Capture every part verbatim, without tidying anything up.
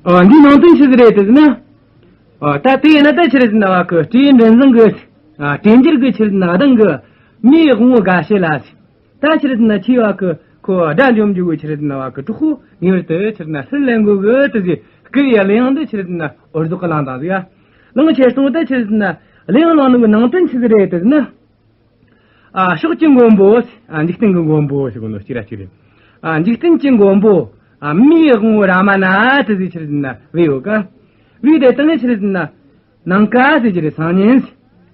ཨོ། འདིའི་ནང་དོན་ཆི་ཟིག་རེད་དེ་ཟེར་ན། ཨོ། ད་དེ་ཡིན་ན་ད་ཆི་རེད་ཟེར་ན་བ་གི་སྤྲེའུ་མགྲིན་བཟང་གི། ཨ། སྤྲེལ་འབྱོར་གི་ཆི་རེད་ཟེར་ན་གདངས་གི་མིའི་དབང་བོ་འགའ་ཤས་ལ། ད་ཆི་རེད་ཟེར་ན་ཆེ་བ་གི་ཁོ་དགྲ་འཇོམས་རྒྱུ་གི་ཆི་རེད་ཟེར་ན་བ་གི་གྲོགས་པོ་ངེས་པར་དུ་ཆི་རེད་ཟེར་ན་ལྷུར་ལེན་དགོས་གི་དེ་ཟེར་སྐུལ་བའི་གླུ་དབྱངས་འདི་ཆི་རེད་ཟེར་ན་འོར་ཟོག་གི་བླངས་དང་ཟིག་ཡ། བླངས་ཆེར་སོང་ད་ཆི་རེད་ཟེར་ན་གླུ་དབྱངས་བླངས་ནོ་གི་ནང་དོན་ཆི་ཟིག་རེད་དེ་ཟེར་ན། ཨ། ཕྱོགས་ཀྱི་མགོན་པོ། ཨ། འཇིག་རྟེན་གྱི་མགོན་པོ་ཟེར་གོ་ནོ་གཅིག་ར་གཅིག་རེད། ཨ། འཇིག་རྟེན་གྱི་མགོན་པོ། ཨ། མིའི་དབང་བོ་རཱ་མ་ན་དེ་ཟིག་ཆི་རེད་ཟེར་ན་བོས་ཡོད་ཀ། བོས་དེ་དང་ཆི་རེད་ཟེར་ན་ནམ་མཁའ་ཟེར་གྱི་རེད། སང་ཉིན།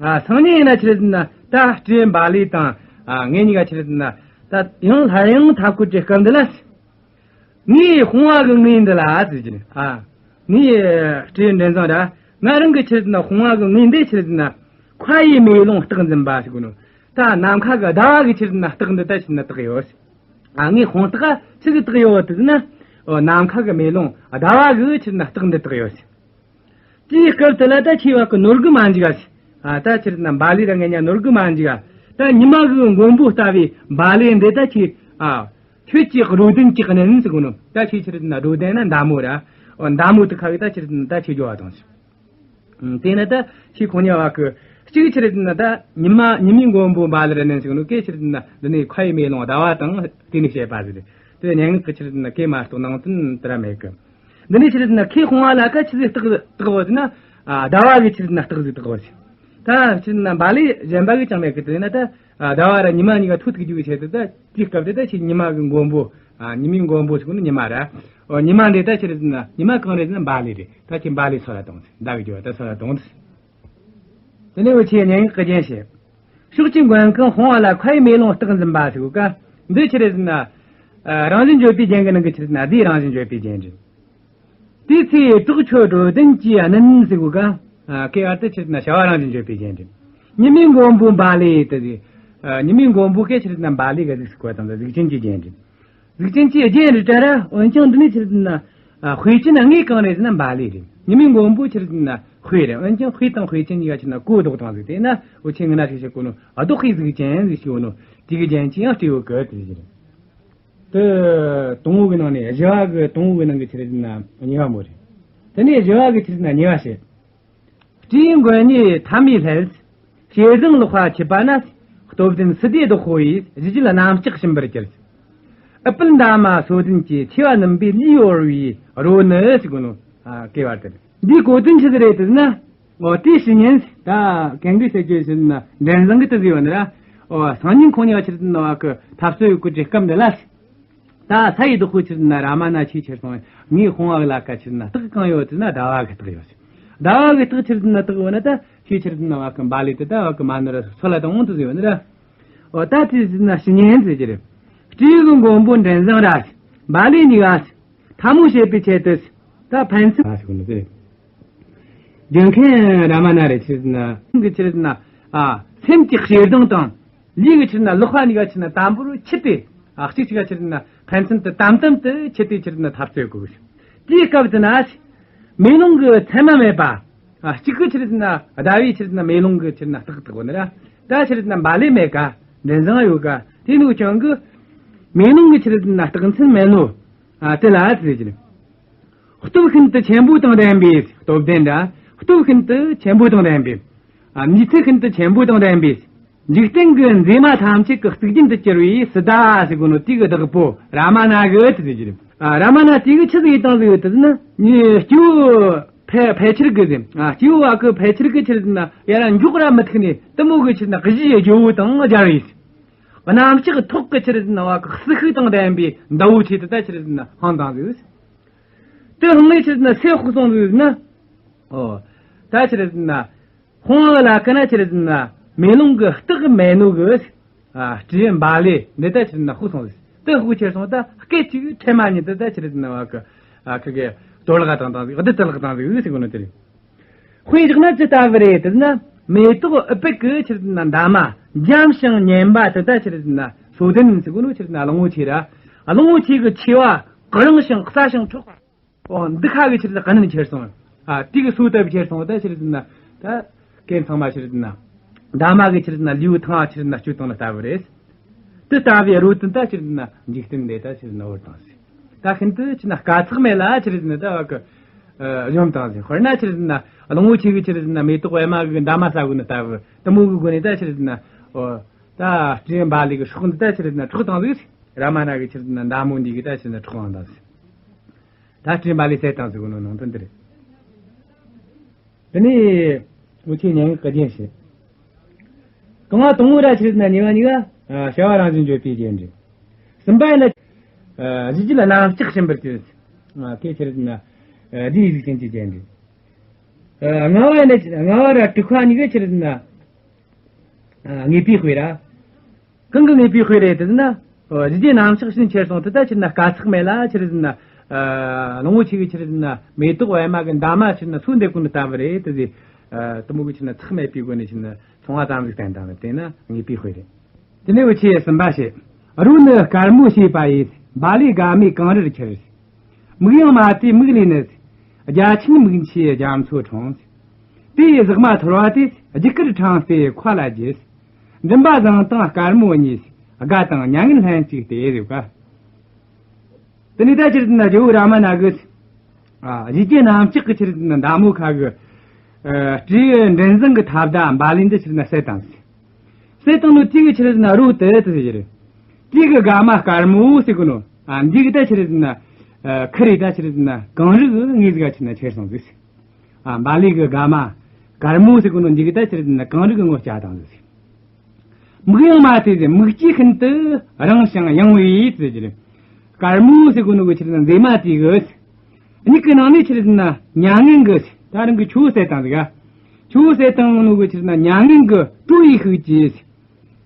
ཨ། སང་ཉིན་ཡིན་ན་ཆི་རེད་ཟེར་ན་ད་སྤྲེའུ་བཱ་ལི་དང་། ཨ། ངེད་གཉིས་ཀ་ཆི་རེད་ཟེར་ན་ད་ཡང་སླར་ཡང་འཐབ་དགོས་ཀྱི་སྐབས་འདི་ལ། ངའི་དཔུང་བ་གི་ངོས་འདི་ལ་ཟེར་གྱི་རེད། ཨ། ངའི་སྤྲེའུ་མགྲིན་བཟང་ར། ང་རང་གི་ཆི་རེད་ཟེར་ན་དཔུང་བ་གི་ངོས་འདི་ཆི་རེད་ཟེར་ན་མཁའ་ཡི་མེ་ལོང་བཏེགས་འཛིན་པ་ཟེར་གོ་ནོ། ད་ནམ་མཁའ་གི་ཟླ་བ་གི་ཆི་རེད་ཟེར་ན་རྟགས་འདི་ད་ཆི་རེད་ཟེར་ན་བཏེགས་ཡོད། ཨ། ངའི་དཔུང་རྟགས་ཆི་ཟིག་བཏེགས་ཡོད་དེ་ཟེར་ན། ཨོ། ནམ་མཁའ་གི་མེ་ལོང་ཟླ་བ་གི་ཆི་རེད་ཟེར་ན་རྟགས་འདི་བཏེགས་ཡོད། དེའི་སྐབས་དེ་ལ་ད་ཁྱེད་བ་གི་ནོར་གི་མ་འཇིག་ག། ཨ། ད་ཆི་རེད་ཟེར་ན་བཱ་ལི་ར་ངེད་གཉིས་ནོར་གི་མ་འཇིག་ག། ད་ཉི་མ་གི་མགོན་པོ་ལྟ་བུའི་བཱ་ལི་འདི་ད་ཁྱེད། ཨ། ཁྱོད་ཀྱི་རོ་ལྡན་གྱི་གནས་ཟེར་གོ་ནོ། ད་ཁྱེད་ཆི་རེད་ཟེར་ན་རོ་ལྡན་ན་མདའ་མོ་ར། ཨོ། མདའ་མོ་དེ་ཁ་གི་ད་ཆི་རེད་ཟེར་ན་ད་ཁྱེད་འགྱོ་བ་དང་ཟེར། ཨ། དེ་ན་ད་ཁྱེད་ཁོང་གཉིས་བ་གི་གཅིག་ཆི་རེད་ཟེར་ན་ད་ཉི་མ་ཉི་མའི་མགོན་པོ་བཱ་ལི་ར་ནན་ཟེར་གོ་ནོ་གན་ཆི་རེད་ཟེར་ན་འདི་ནི་མཁའ་ཡི་མེ་ལོང་ཟླ་བ་དང་དེ་ནི་བཤད་པ་ཟིག་རེད། དེ་སྙན་ངག་གི་ཆི་རེད་ཟེར་ན་གན་མ་གཏོགས་ནང་དོན་དེ་ར་མེད་གི། འདི་ནས་ཆི་རེད་ཟེར་ན་ཁོའི་དཔུང་བ་ལ་ཀ་ཆི་ཟིག་བཏེགས་བཏེགས་བོ་ཟེར་ན། ཨ། ཟླ་བ་གི་ཆི་རེད་ཟེར་ན་རྟགས་ཟིག་བཏེགས་བོ་ཟེར། ད་ཆི་རེད་ཟེར་ན་བཱ་ལི་གཞན་པ་གི་ཅང་མེད་གི། དེ་ན་ད། ཨ། ཟླ་བ་ར་ཉི་མ་གཉིས་ཀ་ཐུག་ཐུག་རྒྱུ་གི་ཆེད་དུ་ད་དེའི་སྐབས་དེ་ད་ཁྱེད་ཉི་མ་གི་མགོན་པོ། ཨ། ཉི་མའི་མགོན་པོ་ཟེར་གོ་ནོ་ཉི་མ་ར། ཨོ། ཉི་མ་འདི་ད་ཆི་རེད་ཟེར་ན་ཉི་མ་གང་རེད་ཟེར་ན་བཱ་ལི་རེད། ད་ཁྱེད་བཱ་ལི་སོད་ལ་གཏོང་ཟེར། མདའ་གི་རྒྱུ་བ་ད་སོད་ལ་གཏོང་ཟེར། དེ་ནས་འུ་ཆོས་སྙན་ངག་གི་རྒྱན་བཤད། ཕྱོགས་ཀྱི་མགོན་ཁང་དཔུང་བ་ལ་མཁའ་ཡི་མེ་ལོང་བཏེགས་འཛིན་པ་ཟེར་གོ་ཀ། འདི་ཆི་རེད་ཟེར་ན། ཨ། རང་བཞིན་བརྗོད་པའི་རྒྱན་གྱི་ནང་གི་ཆི་རེད་ཟེར་ན་འདིའི་རང་བཞིན་བརྗོད་པའི་རྒྱན་རེད། དེའི་ཚེ་གྲོགས་ཁྱོད་རོ་ལྡན་གྱིས་བསྣུན་ཟེར་གོ་ཀ། ཨ། སྐབས་བར་དུ་ཆི་རེད་ཟེར་ན་བྱ་བ་རང་བཞིན་བརྗོད་པའི་རྒྱན་རེད། ཉི་མའི་མགོན་པོ་བཱ་ལི་དེ་ཟེར། ཨ། ཉི་མའི་མགོན་པོ་གན་ཆི་རེད་ཟེར་ན་བཱ་ལི་ག་གཟུགས་སུ་བཀོད་བཏང་ཟིག་གཟུགས་ཅན་གྱི་རྒྱན་རེད། གཟུགས་ཅན་གྱི་རྒྱན་རེད་དྲ་ར། འོན་ཀྱང་འདི་ནི་ཆི་རེད་ཟེར་ན། ཨ། དཔེ་ཅན་ནི་ངའི་གང་རེད་ཟེར་ན་བཱ་ལི་རེད། ཉི་མའི་མགོན་པོ་ཆི་རེད་ཟེར་ན་དཔེ་རེད། འོན་ཀྱང་དཔེ་དང་དཔེ་ཅན་གཉིས་ཀ་ཆི་རེད་ཟེར་ན་གོ་ལྡོག་བཏང་ཟིག་དེ་ན་འུ་ཆོས་སྔ་ན་ཞིག་བཤད་གོ་ནོ་ཨ་ལྡོག་པའི་གཟུགས་ཅན་ཟིག་ཞིག་ཡོད་ནོ། དེ་གི་རྒྱན་གྱིས་ཡང་སྤྲས་ཡོད་གི་དེ་ཟེར། དེ་དང་པོ་གི་ནང་ནས་བཞི་བ་གི་དང་པོ་གི་ནང་གི་ཆི་རེད་ཟེར་ན་གཉིས་པ་མོ་རེད། དེ་ནས་བཞི་བ་གི་ཆི་རེད་ཟེར་ན་གཉིས་པ་བཤད། སྤྲེའུ་མགོན་གཉིས་ཐ་མའི་ལྷས། ཞེ་སྡང་ལག་པ་འཁྱུད་པ་ན། སྟོབས་ལྡན་སི་ཏའི་བདག་པོ་ཡིས། གཞུ་རྒྱལ་གནམ་ལྕགས་ཕྱིན་པར་གྱུར། ཨུཏྤལ་འདབ་མ་སོ་ལྡན་གྱི། མཆེ་བ་བསྣུན་པའི་ལུས་བོར་བའི་རོ་ནི་ཟེར་གོ་ནོ། ཨ། སྐབས་བར་དེར། འདིའི་གོ་དོན་ཆི་ཟིག་རེད་ཟེར་ན། འོ། དེའི་ཕྱི་ཉིན་ད་གན་གི་ཟེར་རྒྱུ་ཟེར་ན་མགྲིན་བཟང་གི་དེ་ཟེར་བ་ནི་ར། འོ། སང་ཉིན་ཁོང་གཉིས་ཀ་ཆི་རེད་ཟེར་ན་བ་གི་འཐབ་རྩོད་ཡོད་གི་དེ་སྐབས་འདི་ལ། ད་ས་ཡི་བདག་པོ་ཆི་རེད་ཟེར་ན་རཱ་མ་ན་ཆེས་ཆེར་སོང་བས་ངའི་དཔུང་བ་གི་ལ་ཀ་ཆི་རེད་ཟེར་ན་རྟགས་གང་ཡོད་ཟེར་ན་ཟླ་བ་གི་རྟགས་ཡོད་ཟེར། ཟླ་བ་གི་རྟགས་ཆི་རེད་ཟེར་ན་རྟགས་ཡོད་ན་ད་ཁྱོས་ཆི་རེད་ཟེར་ན་བ་གི་བཱ་ལི་དེ་ད་བ་གི་མ་ནོར་ར་སོད་ལ་གཏོང་དུ་ཟེར་བ་ནི་ར། འོ། ད་དེ་ཟེར་ན་ཕྱི་ཉིན་ཟེར་གྱི་རེད། སྤྲེའུ་གི་མགོན་པོ་མགྲིན་བཟང་ར་བཱ་ལི་གཉིས་ཀ་ཐ་མོ་བྱེད་པའི་ཆེད་དུ་ད་ཕན་ཚུན། ཨ། ཞུ་ནི་ཟེར། རྒྱལ་མཁན་རཱ་མ་ན་རེད་ཆི་རེད་ཟེར་ན། ཁོང་གི་ཆི་རེད་ཟེར་ན། ཨ། སེམས་ཀྱི་ཞེ་སྡང་དང་། ལུས་ཀྱི་ཆི་རེད་ཟེར་ན་ལག་པ་གཉིས་ཀ་ཆི་རེད་ཟེར་ན་དམ་པོར་འཁྱུད་དེ། ཨ། གཅིག་གཅིག་ག་ཆི་རེད་ཟེར་ན་ཕན་ཚུན་དུ་དམ་དམ་དུ་འཁྱུད་དེ་ཆི་རེད་ཟེར་ན་འཐབ་རྩོད་གོ། དེའི་སྐབས་དེ་ན། མེ་ལོང་གི་མཚན་མ་མེད་པ། ཨ། གཅིག་གི་ཆི་རེད་ཟེར་ན་ཟླ་བའི་ཆི་རེད་ཟེར་ན་མེ་ལོང་གི་ཆི་རེད་ཟེར་ན་རྟགས་བཏགས་གོ་ནི་ར། ད་ཆི་རེད་ཟེར་ན་བཱ་ལི་མེད་ཀ། མགྲིན་བཟང་ཡོད་ཀ། དེ་ནི་ཀྱང་གི་མེ་ལོང་གི་ཆི་རེད་ཟེར་ན་རྟགས་མཚན་མེད་ནོ། ཨ། དེ་ལ་ཟེར་གྱི་རེད། སྟོབས་ཤིན་ཏུ་ཆེན་པོ་དང་ལྡན་པའི། སྟོབས་ལྡན་འདྲ། སྟོབས་ཤིན་ཏུ་ཆེན་པོ་དང་ལྡན་པའི། ཨ། མྱུར་ཚད་ཤིན་ཏུ་ཆེན་པོ་དང་ལྡན་པའི། འཇིག་རྟེན་གྱི་མཛེས་མ་ཐམས་ཅད་ཀྱི་གཙུག་རྒྱན་དུ་གྱུར་བའི་སི་ཏཱ་ཟེར་གོ་ནོ་དེ་གི་བདག་པོ་རཱ་མ་ན་གི་དེ་ཟེར་གྱི་རེད། ཨ། རཱ་མ་ན་དེ་གི་ཆི་ཟིག་ཡིན་དང་ཟིག་ཡོད་དེ་ཟེར་ན། ནི་སྐྱེ་བོ་ཕལ་ཕལ་ཆེར་གི་ཟེར། ཨ། སྐྱེ་བོ་བ་གི་ཕལ་ཆེར་གི་ཆི་རེད་ཟེར་ན་ཡར་མགྱོགས་ར་མི་ཐུག་ནས་གཏི་མུག་གི་ཆི་རེད་ཟེར་ན་གཞིའི་རྒྱལ་པོ་དང་སྦྱར་བའི། གནམ་ལྕགས་ཐོག་གི་ཆི་རེད་ཟེར་ན་བ་གི་སྲིད་ཤུགས་དང་ལྡན་པའི་མདའ་བོ་ཆེ་དེ་ད་ཆི་རེད་ཟེར་ན་འཕངས་བཏང་ཟིག། དེ་འཕངས་ནས་ཆི་རེད་ཟེར་ན་སུ་ཧུག་སོང་ཟིག་ཟེར་ན། ཨོ། ད་ཆི་རེད་ཟེར་ན། དཔུང་བ་ལ་ཀ་ན་ཆི་རེད་ཟེར་ན་མེ་ལོང་གི་རྟགས་མེད་ནོ་གི། ཨ། སྤྲེའུ་བཱ་ལི་འདི་ད་ཆི་རེད་ཟེར་ན་ཧུག་སོང་ཟིག། དེ་ཧུག་ཆེར་སོང་ད་སྐད་ཅིག་ཁྲེལ་མ་ཉན་དེ་ད་ཆི་རེད་ཟེར་ན་བ་གི། ཨ། ཁི་གེ་གཏོར་བརླག་བཏང་བཏང་ཟིག། བདུད་བཏུལ་བཏང་ཟིག་ཟེར་གོ་ནོ་དེ་རེད། དཔེ་བཞག་ན་ཇི་ལྟ་བུ་རེད་དེ་ཟེར་ན། མེ་ཏོག་ཨུཏྤལ་གྱི་ཆི་རེད་ཟེར་ན་འདབ་མ་འཇམ་ཞིང་མཉེན་པ་དེ་ད་ཆི་རེད་ཟེར་ན་སོ་ལྡན་ཟེར་གོ་ནོ་ཆི་རེད་ཟེར་ན་གླང་པོ་ཆེ་ར། གླང་པོ་ཆེ་གི་མཆེ་བ་གུ་རིང་ཞིང་སྲ་ཞིང་མཁྲེགས་པ། འོ། འདི་ཁ་གི་ཆི་རེད་ཟེར་ན་ག་ནས་ཁྱེར་སོང་། ཨ། དེ་གི་སོ་ལྟ་བུ་ཁྱེར་སོང་ད་ཆི་རེད་ཟེར་ན། ད་གན་ཚང་མ་ཆི་རེད་ཟེར་ན། འདབ་མ་གི་ཆི་རེད་ཟེར་ན་ལུས་པོ་ཐང་ཆི་རེད་ཟེར་ན་གཅོད་བཏང་ནི་ལྟ་བུ་རེད། དེ་ལྟ་བུའི་རོ་དེ་ད་ཆི་རེད་ཟེར་ན་འཇིག་རྟེན་འདི་ད་ཆི་རེད་ཟེར་ན་བོར་བཏང་ཟིག། ད་ཤིན་ཏུ་ཆི་རེད་ཟེར་ན་དཀའ་ཚེགས་མེད་ལ་ཆི་རེད་ཟེར་ན་ད་བ་གི། གཞོམ་བཏང་ཟིག། དཔེར་ན་ཆི་རེད་ཟེར་ན་གླང་པོ་ཆེ་གི་ཆི་རེད་ཟེར་ན་མེ་ཏོག་པད་མ་གི་འདབ་མ་ཟ་དགོས་ནི་ལྟ་བུ་དེ་མོ་གི་སྒོ་ནས་ད་ཆི་རེད་ཟེར་ན། ཨོ། ད་སྤྲེའུ་འབའ་ལི་གི་སྲོག་འདི་ད་ཆི་རེད་ཟེར་ན་འཕྲོག་བཏང་ཟིག། རཱ་མ་ན་གི་ཆི་རེད་ཟེར་ན་མདའ་མོ་འདི་གིས་ད་ཆི་རེད་ཟེར་ན་འཕྲོག་བཏང་ཟིག། ད་སྤྲེའུ་འབའ་ལི་བསད་བཏང་ཟིག་གོ་ནོ་ནང་དོན་འདི་རེད། དེ་ནས་འུ་ཆོས་སྙན་ངག་གི་རྒྱན་བཤད། རྐང་བ་དང་པོ་ར་ཆི་རེད་ཟེར་ན་ཉེ་བ་གཉིས་ཀ་བྱ་བ་རང་བཞིན་བརྗོད་པའི་རྒྱན་རེད། གསུམ་པ་ཡིན་ན་གཞི་རྒྱུད་གནམ་ལྕགས་ཤིང་པར་གྱུར། དེ་ཆི་རེད་ཟེར་ན་སྒྲའི་གཟུགས་ཅན་གྱི་རྒྱན་རེད། ལྔ་བ་ཡིན་ན་ལྔ་བ་ར་དྲུག་པ་གཉིས་ཀ་ཆི་རེད་ཟེར་ན་ངེས་པའི་དཔེ་ར། གང་གི་ངེས་པའི་དཔེ་རེད་ཟེར་ན། གཞི་རྒྱུད་གནམ་ལྕགས་ཤིང་ཁྱེར་སོང་དེ་ད་ཆི་རེད་ཟེར་ན་དཀའ་ཚེགས་མེད་ལ་ཆི་རེད་ཟེར་ན། གླང་པོ་ཆེ་གི་ཆི་རེད་ཟེར་ན་མེ་ཏོག་པད་མ་གི་འདབ་མ་ཆི་རེད་ཟེར་ན་འཚོ་བསྡད་གོ་ནི་ལྟ་བུ་རེད་དེ་ཟེར། དེ་མོ་གི་ཆི་རེད་ཟེར་ན་ཚེགས་མེད་པའི་སྒོ་ནས་ཆི་རེད་ཟེར་ན་མཚུངས་པ་ཙམ་ཟིག་བསྟན་བཏང་ནི་དེ་ན་ངེས་པའི་དཔེ་རེད། དེ་ནས་འུ་ཆོས་གསུམ་པ་བཤད། རོ་ནི་དཀར་མོ་ཞེས་པ་ཡིས། འབའ་ལི་དགའ་མོའི་གངས་རིར་ཁྱེར། མིག་ཡངས་མ་དེ་མིག་ལས་ནི། རྒྱ་ཆེན་མིག་ཆུའི་རྒྱ་མཚོ་འཁྲུངས། དེ་ཡི་ཟེགས་མ་ཐོར་བ་དེ། རྒྱུ་སྐར་འཕྲེང་སྟེ་མཁའ་ལ་རྒྱུ། མགྲིན་པ་བཟང་དང་དཀར་མོ་གཉིས། དགའ་དང་མྱ་ངན་ལྷན་ཅིག་སྟེ་ཟེར་བ། དེ་ནས་ད་ཆི་རེད་ཟེར་ན་རྒྱལ་བོ་རཱ་མ་ན་གིས། ཨ། གཞི་རྒྱུད་གནམ་ལྕགས་ཀྱི་ཆི་རེད་ཟེར་ན་མདའ་མོ་ཁ་གི། ཨ། སྤྲེའུ་མགྲིན་བཟང་གི་ཐབ་མདའ་འབའ་ལི་འདི་ཆི་རེད་ཟེར་ན་བསད་བཏང་ཟིག། བསད་བཏང་ནོ་དེ་གི་ཆི་རེད་ཟེར་ན་རོ་དེ་དེ་ཟེར་གི་རེད། དེ་གི་དགའ་མ་དཀར་མོ་ཟེར་གོ་ནོ། ཨ། འདི་གི་ད་ཆི་རེད་ཟེར་ན། ཨ། ཁུ་རེ་ད་ཆི་རེད་ཟེར་ན་གངས་རི་གི་ངོས་ཟིག་ག་ཆི་རེད་ཟེར་ན་ཁྱེར་སོང་ཟིག། ཨ། འབའ་ལི་གི་དགའ་མ་དཀར་མོ་ཟེར་གོ་ནོ་འདི་གི་ད་ཆི་རེད་ཟེར་ན་གངས་རི་གི་ངོས་བཅད་བཏང་ཟིག། མིག་ཡངས་མ་དེ་ཟེར། མིག་ལྕེ་ཤིན་ཏུ་རིང་ཞིང་ཡངས་པའི་ཟེར་གི་རེད། དཀར་མོ་ཟེར་གོ་ནོ་གི་ཆི་རེད་ཟེར་ན་མཛེས་མ་དེ་གི། མིག་གི་ནང་ནས་ཆི་རེད་ཟེར་ན་མྱ་ངན་གི། ད་རང་གི་ཆུ་བོ་བསད་བཏང་ཟིག་ག། ཆུ་བོ་བསད་བཏང་ནོ་གི་ཆི་རེད་ཟེར་ན་མྱ་ངན་གི་དྲོ་བའི་ཤུགས་ཀྱིས།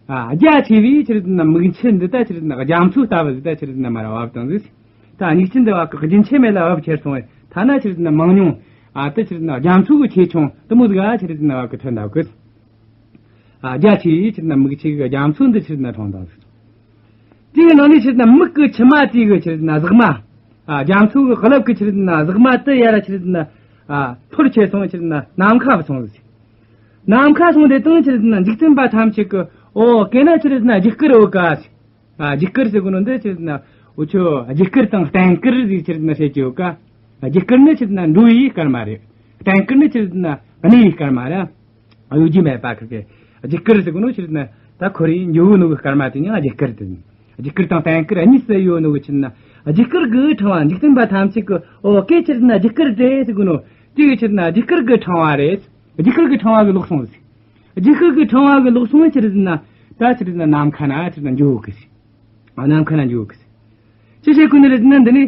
ཨ། རྒྱ་ཆེ་བའི་ཆི་རེད་ཟེར་ན་མིག་ཆུ་འདི་ད་ཆི་རེད་ཟེར་ན་རྒྱ་མཚོ་ལྟ་བུ་ཟིག་ད་ཆི་རེད་ཟེར་ན་མར་ར་བབས་བཏང་ཟིག། ད་མིག་ཆུ་འདི་བ་གི་རྒྱུན་ཆད་མེད་ལ་བབས་ཁྱེར་སོང་བས་ཐ་ན་ཆི་རེད་ཟེར་ན་མང་ཉུང་། ཨ། ད་ཆི་རེད་ཟེར་ན་རྒྱ་མཚོ་གི་ཆེ་ཆུང་དེ་མོ་ཟིག་ག་ཆི་རེད་ཟེར་ན་བ་གི་ཐོན་འདུག་གི། ཨ། རྒྱ་ཆེ་བའི་ཆི་རེད་ཟེར་ན་མིག་ཆུ་གི་རྒྱ་མཚོ་འདི་ཆི་རེད་ཟེར་ན་འཁྲུངས་བཏང་ཟིག། དེའི་ནང་ནས་ཆི་རེད་ཟེར་ན་མིག་གི་མཆི་མ་དེ་གི་ཆི་རེད་ཟེར་ན་ཟེགས་མ། ཨ། རྒྱ་མཚོ་གི་རླབས་གི་ཆི་རེད་ཟེར་ན་ཟེགས་མ་དེ་ཡར་ར་ཆི་རེད་ཟེར་ན། ཨ། ཐོར་ཁྱེར་སོང་ཆི་རེད་ཟེར་ན་ནམ་མཁའ་སོང་ཟིག། ནམ་མཁའ་སོང་དེ་དང་ཆི་རེད་ཟེར་ན་འཇིག་རྟེན་པ་ཐམས་ཅད་ཀྱི། ཨོ། གན་ན་ཆི་རེད་ཟེར་ན་རྒྱུ་སྐར་ཡོད་ཀ། ཨ། རྒྱུ་སྐར་ཟེར་གོ་ནོ་འདི་ཆི་རེད་ཟེར་ན་འུ་ཆོ་རྒྱུ་སྐར་དང་བསྟན་སྐར་ཟིག་ཆི་རེད་ཟེར་ན་བཤད་ཀྱི་ཡོད་ཀ། རྒྱུ་སྐར་ནི་ཆི་རེད་ཟེར་ན་འགྲོ་བའི་སྐར་མ་རེད། བསྟན་སྐར་ནི་ཆི་རེད་ཟེར་ན་གནས་པའི་སྐར་མ་རེད། གཡོ་སྒྱུ་མེད་པ་ཁིར་གི། རྒྱུ་སྐར་ཟེར་གོ་ནོ་ཆི་རེད་ཟེར་ན་ད་ཁོ་རེ་འགྱོ་གོ་ནོ་གི་སྐར་མ་དེ་ཡང་རྒྱུ་སྐར་དེ་ཡིན། རྒྱུ་སྐར་དང་བསྟན་སྐར་གཉིས་སུ་ཡོད་ནོ་གི་ཆི་རེད་ཟེར་ན་རྒྱུ་སྐར་གི་ཕྲེང་བ། འཇིག་རྟེན་པ་ཐམས་ཅད་ཀྱི། ཨོ། གན་ཆི་རེད་ཟེར་ན་རྒྱུ་སྐར་རེད་ཟེར་གོ་ནོ་དེ་གི་ཆི་རེད་ཟེར་ན་རྒྱུ་སྐར་གི་ཕྲེང་བ་རེད། རྒྱུ་སྐར་གི་ཕྲེང་བ་གི་ལོག་སོང་ཟིག། རྒྱུ་སྐར་གི་ཕྲེང་བ་གི་ལོག་སོང་ཆི་རེད་ཟེར་ན་ད་ཆི་རེད་ཟེར་ན་ནམ་མཁའ་ན་ཆི་རེད་ཟེར་ན་འགྱོ་གི་ཟིག། ཨ། ནམ་མཁའ་ན་འགྱོ་གི་ཟིག། ཅི་བྱེད་དགོས་ནི་རེད་ཟེར་ན་འདི་ནི།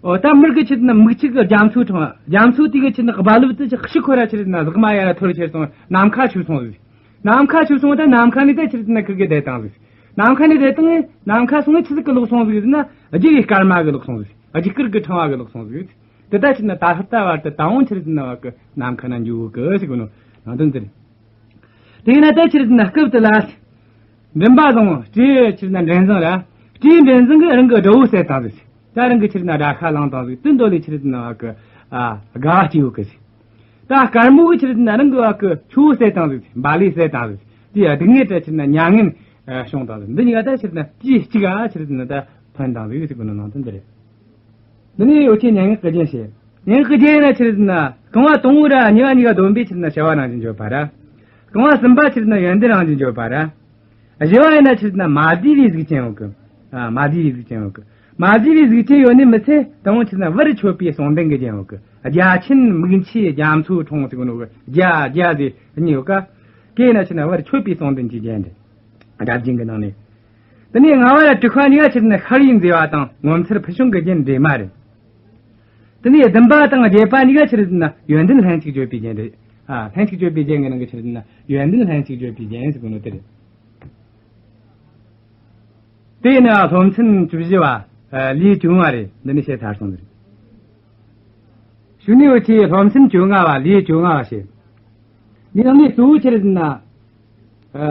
ཨོ། ད་མིག་གི་ཆི་རེད་ཟེར་ན་མིག་ཆུ་གི་རྒྱ་མཚོ་ཕྲེང་བ། རྒྱ་མཚོ་དེ་གི་ཆི་རེད་ཟེར་ན་རྦ་རླབས་དེ་ཆི་ཤི་ཁོ་ར་ཆི་རེད་ཟེར་ན་ཟེགས་མ་ཡར་ར་ཐོར་ཁྱེར་སོང་ནམ་མཁའ་ཆུ་སོང་ཟིག། ནམ་མཁའ་ཆུ་སོང་ད་ནམ་མཁའ་ནས་ད་ཆི་རེད་ཟེར་ན་ཁིར་གི་བསྡད་བཏང་ཟིག། ནམ་མཁའ་ནས་བསྡད་བཏང་ནམ་མཁའ་སོང་ཆི་ཟིག་གི་ལོག་སོང་ཟིག་ཟེར་ན་རྒྱུ་ཡི་སྐར་མ་གི་ལོག་སོང་ཟིག། རྒྱུ་སྐར་གི་ཕྲེང་བ་གི་ལོག་སོང་ཟིག། དེ་ད་ཆི་རེད་ཟེར་ན་ད་ལྟ་བར་དུ་ད་འོང་ཆི་རེད་ཟེར་ན་བ་གི་ནམ་མཁའ་ན་འགྱོ་གི་ཟེར་གོ་ནོ་ནང་དོན་འདི་རེད། དེས་ན་ད་ཆི་རེད་ཟེར་ན་སྐབས་དེ་ལ། མགྲིན་པ་བཟང་། སྤྲེའུ་ཆི་རེད་ཟེར་ན་མགྲིན་བཟང་ར། སྤྲེའུ་མགྲིན་བཟང་གིས་རང་གི་དགྲ་བོ་བསད་བཏང་ཟིག། ད་རང་གི་ཆི་རེད་ཟེར་ན་དགྲ་ཤ་བླངས་བཏང་ཟིག། དེ་འདོད་ལས་ཆི་རེད་ཟེར་ན་བ་གི། ཨ། དགའ་བ་སྐྱེ་ཡོད་གི་ཟིག། ད་དཀར་མོ་གིས་ཆི་རེད་ཟེར་ན་རང་གི་བ་གི་ཆུ་བོ་བསད་བཏང་ཟིག། འབའ་ལི་བསད་བཏང་ཟིག། དེ་ཡ་སྡུག་བསྔལ་དེ་ཆི་རེད་ཟེར་ན་མྱ་ངན་བྱུང་བཏང་ཟིག། འདི་གཉིས་ཀ་ད་ཆི་རེད་ཟེར་ན་དུས་གཅིག་ག་ཆི་རེད་ཟེར་ན་ད་ཐོན་བཏང་ཟིག་ཟེར་གོ་ནོ་ནང་དོན་འདི་རེད། འདི་ནི་འུ་ཆོས་སྙན་ངག་གི་རྒྱན་བཤད། སྙན་ངག་གི་རྒྱན་ཡིན་ན་ཆི་རེད་ཟེར་ན་རྐང་བ་དང་པོ་ར་གཉིས་པ་གཉིས་ཀ་བསྡོམས་པས་ཆི་རེད་ཟེར་ན་བྱ་བ་རང་བཞིན་བརྗོད་པ་ར། རྐང་བ་གསུམ་པ་ཆི་རེད་ཟེར་ན་ཡོན་ཏན་རང་བཞིན་བརྗོད་པ་ར། བཞི་བ་ཡིན་ན་ཆི་རེད་ཟེར་ན་མ་བསྡུས་པའི་གཟུགས་ཅན་ཡོད་གི། ཨ། མ་བསྡུས་པའི་གཟུགས་ཅན་ཡོད་གི། མ་བསྡུས་པའི་གཟུགས་ཅན་ཡོད་ནི་མི་ཚད་དང་པོ་ཆི་རེད་ཟེར་ན་བར་ཆོད་པའི་གསུང་ལྡན་གྱི་རྒྱན་ཡོད་གི། རྒྱ་ཆེན་མིག་ཆུའི་རྒྱ་མཚོ་འཁྲུངས་ཟེར་གོ་ནོ་གི་རྒྱ་རྒྱ་ཟེར་གཉིས་ཡོད་ཀ། གན་ཡིན་ན་ཆི་རེད་ཟེར་ན་བར་ཆོད་པའི་གསུང་ལྡན་གྱི་རྒྱན་རེད། སྒྲ་རྒྱན་གྱི་ནང་ནས། དེ་ནས་ལྔ་བ་ར་དྲུག་པ་གཉིས་ཀ་ཆི་རེད་ཟེར་ན་ཤར་བའི་མཛེས་པ་དང་ངོ་མཚར་ཕུལ་བྱུང་གི་རྒྱན་འདྲེས་མ་རེད། དེ་ནས་བདུན་པ་དང་བརྒྱད་པ་གཉིས་ཀ་ཆི་རེད་ཟེར་ན་ཡོན་ཏན་ལྷན་ཅིག་བརྗོད་པའི་རྒྱན་རེད། ཨ། ལྷན་ཅིག་བརྗོད་པའི་རྒྱན་གྱི་ནང་གི་ཆི་རེད་ཟེར་ན་ཡོན་ཏན་ལྷན་ཅིག་བརྗོད་པའི་རྒྱན་ཟེར་གོ་ནོ་དེ་རེད། དེ་ཡིན་ན་སློབ་ཚན་བཅུ་བཞི་བ། ཨ། ལེའུ་བཅོ་ལྔ་རེད། འདི་ནས་བཤད་ཚར་སོང་ཟིག། གཞུག་ནས་འུ་ཆོས་སློབ་ཚན་བཅོ་ལྔ་བ། ལེའུ་བཅོ་ལྔ་བ་བཤད། འདི་ནང་ནས་གཙོ་བོ་ཆི་རེད་ཟེར་ན། ཨ།